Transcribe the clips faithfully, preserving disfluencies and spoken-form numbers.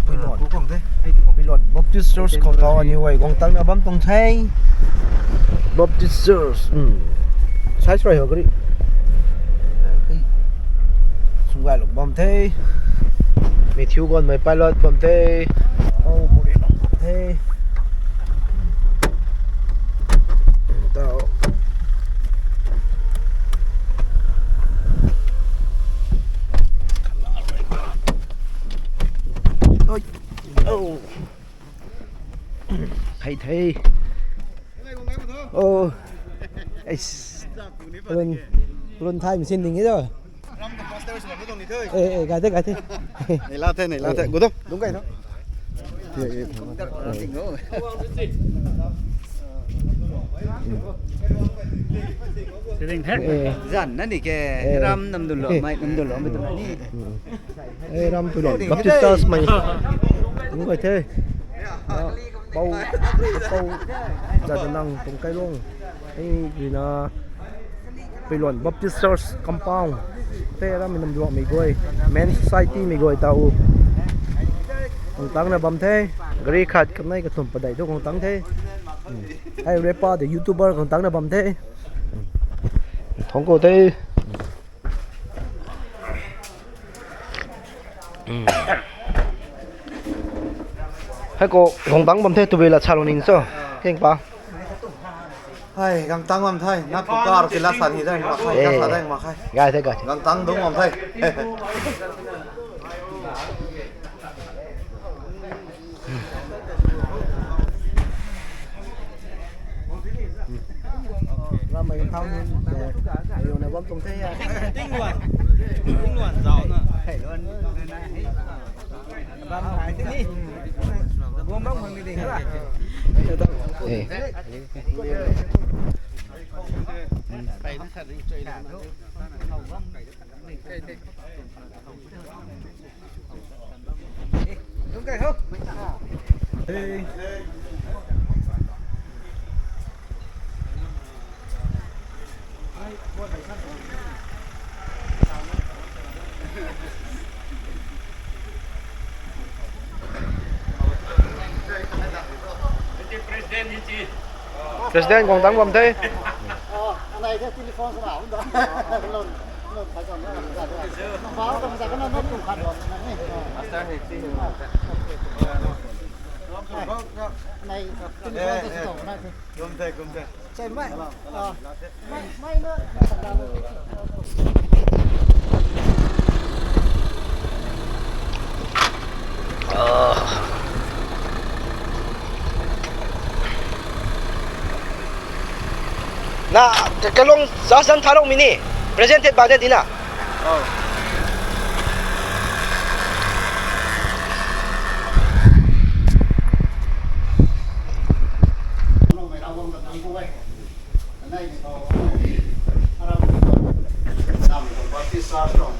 Puilon. Puilon Baptist Church khou tau aniu guay guang tangna bam tuang the. Baptist Church. Hmm. Sai suai ho gari. Sunggai lung bam the. Matthew gon mei pilot bam the. Oh, buri lung bam the. Tau. Oi. Oh. Thei thei. Oh. Eish. Lun, lun thai machine ding e. Eh, eh, gai the, gai the. Nei la the, nei la the. Gu dong, dong gai dong. Sering the. Eh. Zan na ni ke, eh, ram nam dun lo, mai nam dun lo, mai dun ni. Eh, ram tu lo. Baptist Church mai. Dong gai the. Ah, pou, pou. Zan nang tung kai long. Hei rui na Puilon Baptist Church compound tei ram nam duak mei guay, Men Society mei guay tau guang tangna bam the. Gari khat kamei kathumh padeih thu guang tang the. Hei repa de YouTuber guang tangna bam the. Thong ko the. Hei ko guang tang bam the, tu bi la sa lou ning cho. Keng pa. Hei, guang tang bam the. Na pu kar ki la sa ni dai ma khai, eh, la sa dai ma khai. Gai the, gai the. Guang tang dong bam the. Ramei thau ni, eh, ayuna bam tuang the ya. Ting luan, ting luan zau na. Hei, luan. Bam hai ting ni. Bam bam hang ni ding la. Eh. President guang tang bam the. Anei the telephone sana hum da. Lon, lon phai kan na. Ba kan sa kan na tu khat lon na ni. Master ni. Anei telephone sa tu na. Kum the, kum the. Chai mai. Ah. Mai, mai na. Na, ka, kalung sa san tharok mini. Presented by the Dina. Oh. Anei ni khou, aram ni khou, nam ni khou Baptist Church tuang,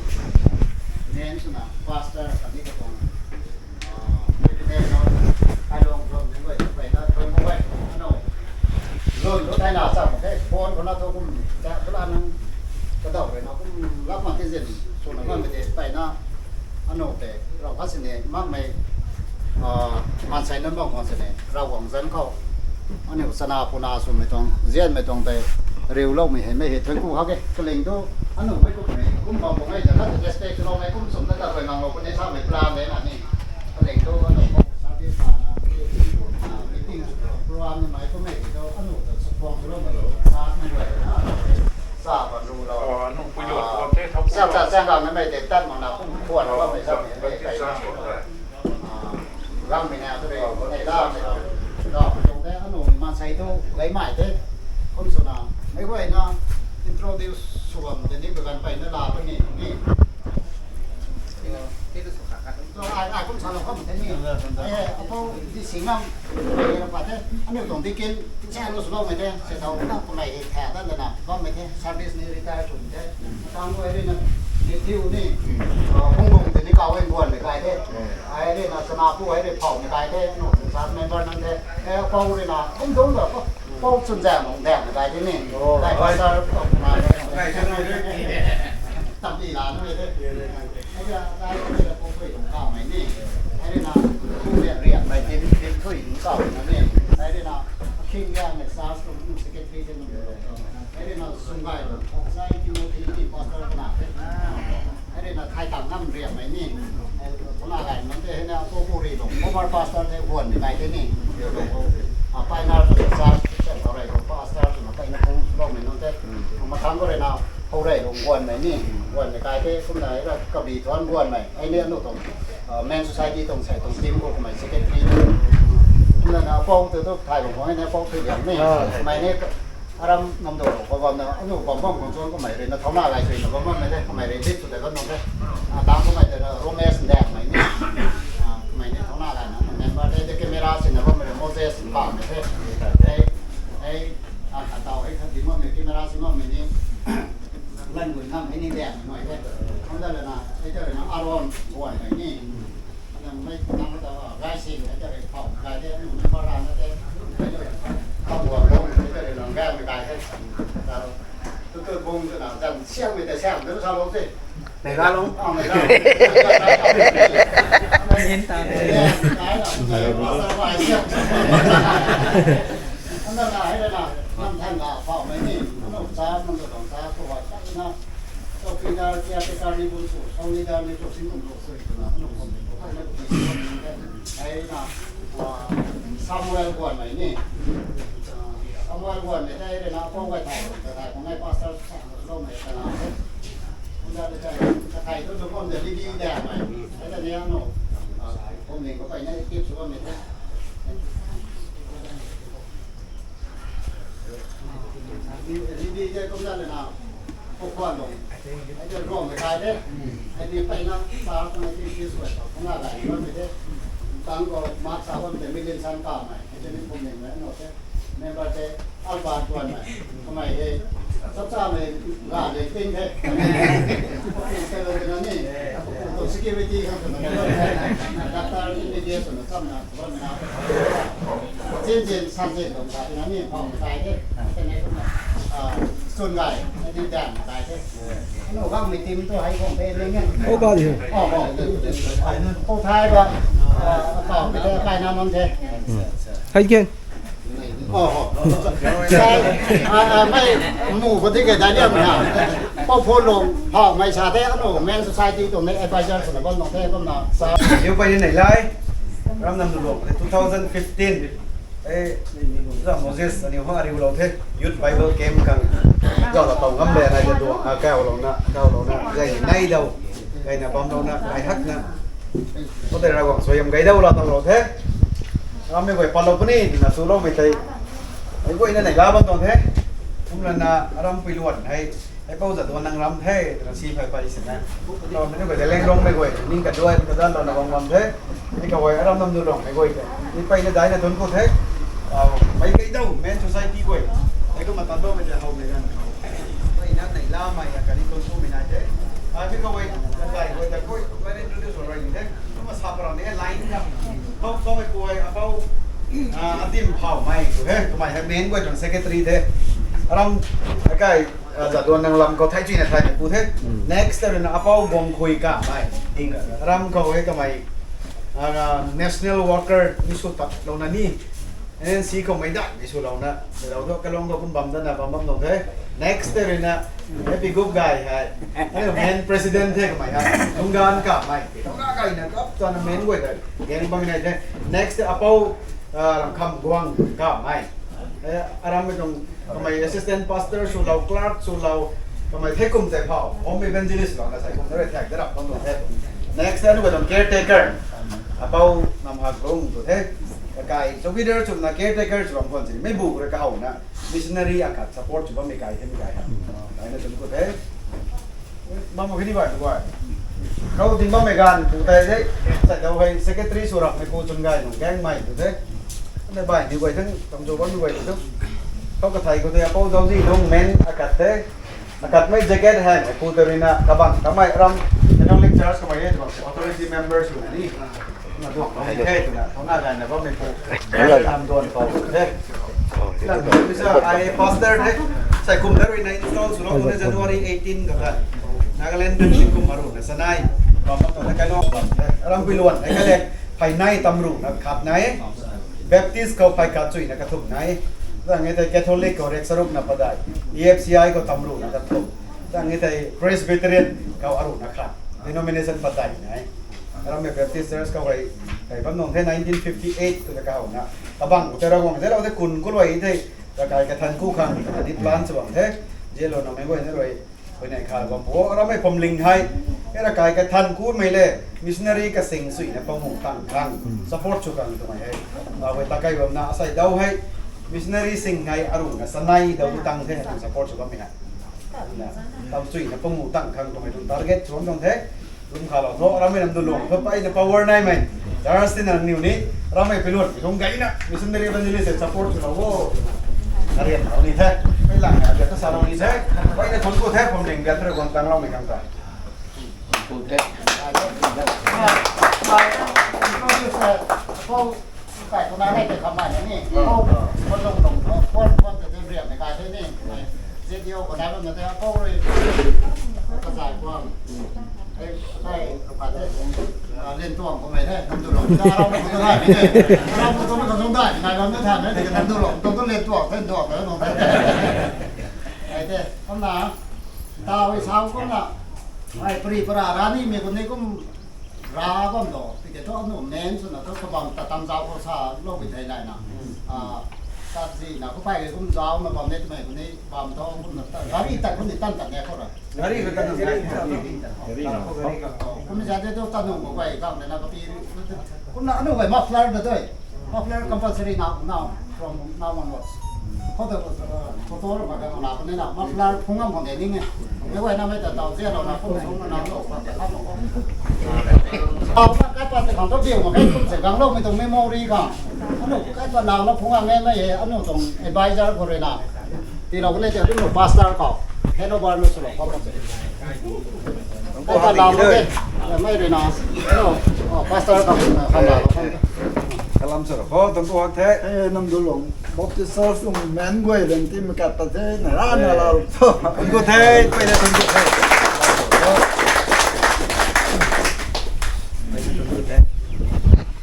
main swna pastor khatni katuang, ah, president nunc, kailung tuang ni guay, peyna tuang khou e, ano, lun tu thayna cham the, phone khou na thu kum, ta, kala nang, kadau rui na kum, lak mak ti zin, swna bammei tei, peyna, Anu tei, Ravguangc sini, makmei, ah, maansei nunc bam khang sini, Ravguangc zanc khou, aniu chana puna swmei tuang, nzianmei tuang tei, riuloumei hei mei hei thuanc ku hak e, kaling tu, anu mei kumhmei, kum bam bam e, ta khat respect swloumei kum swm na ta rui nganglou puni samei plan de na ni, kaling tu, anu khou service na, na, meeting, program na mei kummei tu, anu ta support swloumei, sa mei guay na, sa ban ru lou. Oh, anu pui lou, ah, tuang the, thau sa, sa, sa, gang na mei tei tat mak na kum khwan, oh, bam mei sa mei, mei, mei, sa, sa. Ah, gang mei na tu rei, oh, nei la mei, na, tuang the, anu, maansei tu, gay mei the, kum swna, mei guay na, introduce sw bam, tei ni, kaganv peyna la puni, ni. So, ai, ai, kum sa lou kham the ni. Eh, apou di sing lam, eh, pa the, aniu tuang deacon, sa lou swloumei the, se tau na, kumei hei the, dan dan na, bammei the, service ni retire swmei the. Tang guay rui na, ni tiu ni, ah, hung hung tei ni kau en guan mei kai the. Ai rui na, chana pu ai rui phau mei kai the, anu, sa member nang the. Eh, apou rui na, kum dong da, apou. Pou chwn zaeng mung daeng na dai di ni. Oh, dai, pastor, oh, na, dai, dai, dai, dai. Tam di la na de. Ai ya, dai, dai, dai, pou pui tuang kamei ni. Kau na ni, ai rui na, akhing ya me church tuang secretary te nunc. Ai rui na sunggai lo, sai Timothy ni pastor na te. Ai rui na thai tang nam riam mai ni. Ai, tuna gai nunc te hei na, ko ko ri lo, former pastor te guan ni kai te ni. A, pioneer tu church, church khou rui lo, pastor tu na kai na kung lo me nunc te. Ma thang ko rui na, hou rui lo guan mai ni. Guan ni kai te, kumna ai ra kabi thuan guan mai. Ai ni anu tuang, a, Men Society tuang sai tuang team khou kamei secretary. Kumna na pau tu tu thai bam khang ni pau tu liang ni. Ah. Mai ni aram nam do lo, ko bam na, anu bam bam khang chuan kamei rui na thauna gai sui na bam bam mai de, kamei rui lead tu de bam nung de. A, tang kamei de na Romesh Ndak mai ni. A, mai ni thauna gai na, member de, de camera sin na bam mai de Moses Pam de. Ai, ai, a, khat tau, ai khat di bam mai camera sin bam mai ni. Lan gui nam hei ni liang mai de. Kumna le na, ai ta le na Aaron guan mai ni. Nang mei tang ta, a, gai si, ai ta rui phau gai de, nang mei para na de. Ai ta rui phau guan lo, ai ta rui nang gai mei gai de. Ta, tu tu bung tu na, zan siang mei ta siang tu sa lo si. Mei ga lo. A, mei ga lo. Min ta de. Gai na, gai na, gai na. Ana na, hei na, nam than ga phau mei ni, nang cha, nang ta tang cha, ko wa cha na. Chowkidar, caretaker ni bun su, chowkidar ni tu sin kum lo sui tu na, nang kum lo, hei na, a, Samuel guan mai ni. A, Samuel guan mai tei rui na, pau gai thai, gai thai, pau gai pastor sa lo mai ta na. Kumna de thai, thai tu tu kum de li di de mai. Hei ta ni ano, a, kum ling ko pai na, tip su mai de. Ribi te kumna le na, ko khwan lo. Ai te rom kai de. Ai ni pai na sa ko na ti ti sui ko na la ni rom de. Tang ko ma sa ko de million san ka mai. Ai te ni kum ni mai no te. Member te alba ko mai. Kamei de. Sab sa mai ga de ting de. Ko te lo de na ni. Ko security ka na. Doctor ni de so na sam na. Zin zin, san zin tuang sa tina ni phau kai de. Tene kumna, a, sun gai, ni dan kai de. Ano gang mi tim tu hai kong pe ni nge. Oh, got you. Oh, oh. Ko thai ba, a, phau kai de, kai na nong de. Hai ken. Oh, oh. Sai, a, a, mai mu ko ti ke da liam na. Pau phou long, phau mai sa de, ano, Men Society tuang ni advisor sw na bam nong de, kumna sa. Liu pai ni nei lai. Ram nam lu lok, two thousand fifteen. Eh, za Moses, ani ho ariu lou the, Youth Bible Camp khang. Zau la tau ngam le, nai da duang, a, kau lou na, kau lou na, zai nai dau, zai na bam lou na, nai hak na. Ko te Ravguangc suaihiam gai dau la tau lou the. Ram mei guay pat lou puni, na su lou mei tei. Ai guay na nai ga bam tuang the. Kum la na, ram pui luan hei. Hei pou zat duan nang ram the, twna si phay phay sina. Ram mei guay, Zeliangrong mei guay, ning kaduai, kadan lana bam bam the. Hei kaguay, aram nam nu rong mei guay the. Ni peyna daina thun ku the. Au, mei kei dau, Men Society guay. Hei kumna tan dau mei the, how mei gan. Peyna nei la mei, a kani thun ku mei nai the. A, mi kaguay, kaguay, kaguay, kaguay introduce already the. Kumna sa parang ni line na. How, how mei guay, apou, a, atim how mei tu the. Kumna hei men guay tuang secretary the. Aram, hei kai, a, zat duan nang lam khou thai chuina thai mei pu the. Mm. Next, tei rui na apou Guangkhui Kamei. Ding, ram khou hei kamei, a, national worker ni sw tat lou na ni. N C khou mei dat ni sw lou na. Lou thu kalung khou kum bam dat na bam bam lou the. Next, tei rui na Happy Gup Gay hei. Hei men president the kamei hei. Lunggan Kamei. Lunggan Kamei na kap ta na men guay the. Gang bam nai the. Next, apou, a, Lamkham Guang Kamei. Eh, aram mei tuang kamei assistant pastor sw lou, clerk sw lou, kamei thei kum tei phou, home evangelist lou, na sai kum na rui thak da rap bam lou the. Next, anu guay tuang caretaker. Apou Namhak Rung tu the. Kakai, chowkidar chumna caretaker sw bam khwan si, mei bu rui kahow na, missionary akhat support sw bammei kai the, mei kai. Kai na chum ku the. Bam mak khe ni bai, bai. Khou ding bammei ganv pu tei de, sai dau hei secretary sw rap mei pu chun gay nung gang mei tu de. Nei bai ni guay thang, tam cho bam ni guay tu. Khou kathai khou tei apou Zauzi Lung men akhat the. Akhat mei jacket hei, mei pu tei rui na, kabang, kamei ram, Catholic Church kamei e, kabang, authority member sw na ni. Na duang bam the twna, thau na gay na bammei pu. Hello. Nam duan khou the. Lam bisa ai pastor the. Sai kum da rui na install sw lou the January eighteen khou the. Nagaland kan kum maru na sanai. Bam bam na kai lou bam the. Ram pui luan, ai kai le. Phai nai tam ru na khat nai. Baptist khou phey kat chuina kathumh nai. Zang e thei Catholic khou rek charukna padeih. E F C I khou tamruhna kathumh. Zang e thei Presbyterian khou aruhna khat. Denomination padeih nai. Rammei Baptist Church khou hei, hei bam nung the nineteen fifty-eight khou ta kahouna. Kabang khou ta Ravguangc zalou the kun khou rui the. Ravkai kathan ku khang, adi plan sw bam the. Zalou na mei guay na rui. Pui nei kha bam pu, rammei phuamling hei, e ravkai kathan kumei le, missionary kasing suina pangu tang khang, support sw khang twmei hei. Mapui ta kai bamna asei dau hei, missionary sing hei aruhna sanei dau tang the, support sw bammei hei. Na, tam suina pangu tang khang twmei tuang target sw bam tuang the. Lum khalou tho, rammei nam du lung tho, peyna power naimei. Church tina niw ni, rammei pilun, lung gayna, missionary evangelist support swlou o. Arian lou ni the, pei lang na, biak ta salou ni the, peyna thun ku the, phuamling biak ta rui guang tangloumei khang ta. Ku the. Kai khou na nei tei khamei na ni. Kou, kou lung lung, kou, kou, kou tei tei riam mei kai the ni. Zediu khou na lung na tei kou rui. Kazai kuang. Ei, ei, khat the. Ah, Lian Tuang khou mei the, nam du lung. Aram khou tu dai ni the. Aram khou tu mei khou tu dai ni, nai lam na than the, nam du lung. Tu tu Lian Tuang the, Tuang the, Tuang the. Ei the, kum na. Tau i sau kum na. Ei, pari para ra ni mei kum ni kum. Ra bam do, tiki thu anu main swna thu kabang ta tam zau khou salou bui thei lai na. Ah, tat zi na khou pey kum zau na bam ne twmei kum ni bam tho kum na ta, gari tat kum ni tan tat ne khou ra. Gari ka tan na. Gari na. Kum ni zat de tu ta nung khou guay kam de na kapi. Kum na anu guay muffler na doi. Muffler compulsory now, now, from now onwards. Khou ta, uh, photo rui mak ka na puni na, muffler phung am khang de ning e. Mei guay na mei ta tau zia lou na, phung sung na, na lou khang de, khang lou khang. Tau na, kai pat de khang tu biu mak kai kum se, gang lou mei tuang memory khang. Anu, kai pat lau na phung am mei mei e, anu tuang advisor khou rui na. Tiilou khou le te, anu pastor khou. Handover na swlou khou mak se. Kai pat lau na de. Mei rui na. Anu, oh, pastor khou, khang lau khang. Kalam sa ro, khou tuang ku hak the. Eh, nam du lung. Baptist Church tuang men guay leng ti mei kat ta the, na ra na la ru tho. Tuang ku the, pey na tuang ku the.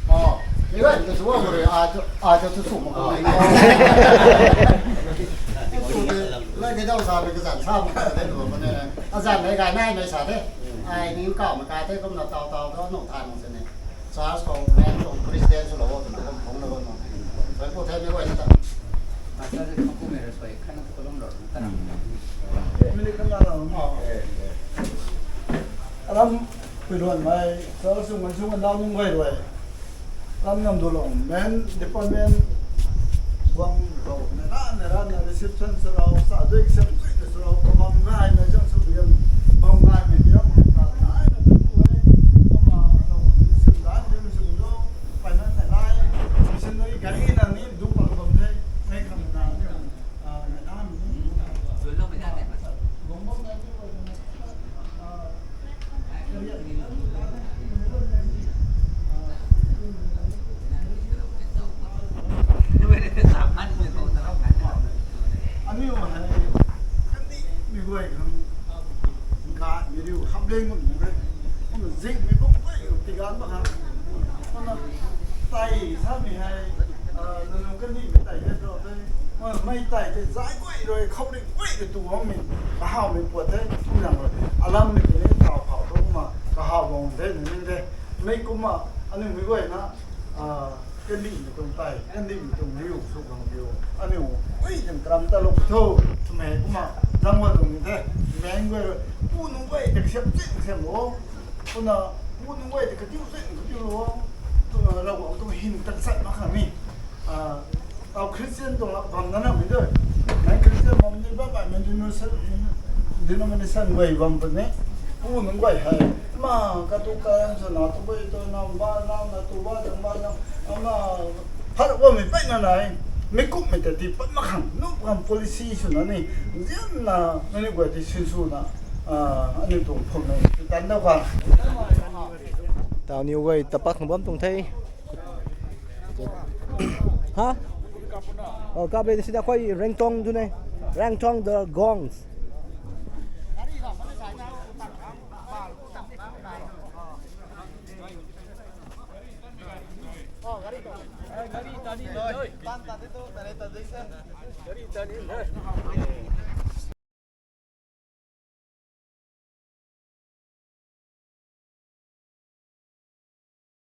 Oh, ni guay, tu sua mo re, a tu, a tu tu su mo ko. Lai ke dau sa, ke zan sa mo ka the, tu mo ne. A zan nei ga nai mei sa the. Ai, ni kau ma ka the, kum na tau tau, tau nung than mo se ne. Church khou, men khou, president swlou o, twna kum phung na kum. Soi pu the mei guay na ta. Pastor khou kum mei rui soi, khatna tu kalum lou, ta na. Mei ni khatna lou. Oh. Aram pui luan mei, church sung, man sung, nau nung guay rui. Ram nam du lung, men department, guang lou, na ra, na ra, na reception swlou, sa dui, sem dui, na swlou, kabam gay, na jang sw biam, bam gay, mei biam, ta, ta, na tu ku e, bam ma, lou, sim dan, sim sim lou, Pai na nai lai, missionary gari na ni du pa bam the, nai khang na ni, ah, nai na ni. Lung bam na ni, ah, aniu hei, kandih mei guay khang, nka, mei riu, hap leng ngam nung e. Kumna zingmei bam guay, tigan bam khang. Kumna tai samei hei, ah, nunung kandihmei tai the tho the. Mei tai the zai guay rui, khou ri guay rui tu bammei, kahawmei puat the, kum zang rui. Alam mei ki ni tau khou tu kumna, kahaw bang the, nunung the. Mei kumna, aniu mei guay na, ah, kandihmei tuang tai, kandihmei tuang riu, sw khang riu. Aniu, ui, zang karam ta lou tho, twmei kumna, zang wa tuang ni the. Meng guay rui, pu nunc guay, tak siam, ching siam o. Kumna, pu nunc guay, tak katiu, ching katiu lou. Twna, Ravguangc tuang hym tak sat mak khang ni. Ah, tau Christian tuang la bam na na mei doi. Nang Christian bam ni bam bam mei denomination, denomination guay bam puni. Pu nunc guay hei. Ma, katu ka, sa na tu guay tu na, ba na, na tu ba, dang ba na, ama, phat wa mei pey na nai. Mei kum mei ta ti pat mak khang, nu khang policy swna ni. Zian na, nani guay ti sin sw na. Ah, ani tuang phun na, tan da khang. Tau niw guay, ta pat khang bam tuang the. Ha? Oh, kabe sida khoi Rengtong tu ne. Rengtong the Gongs. Gari ta ni le. Pan ta ni tu, ta ni ta dei se. Gari ta ni le.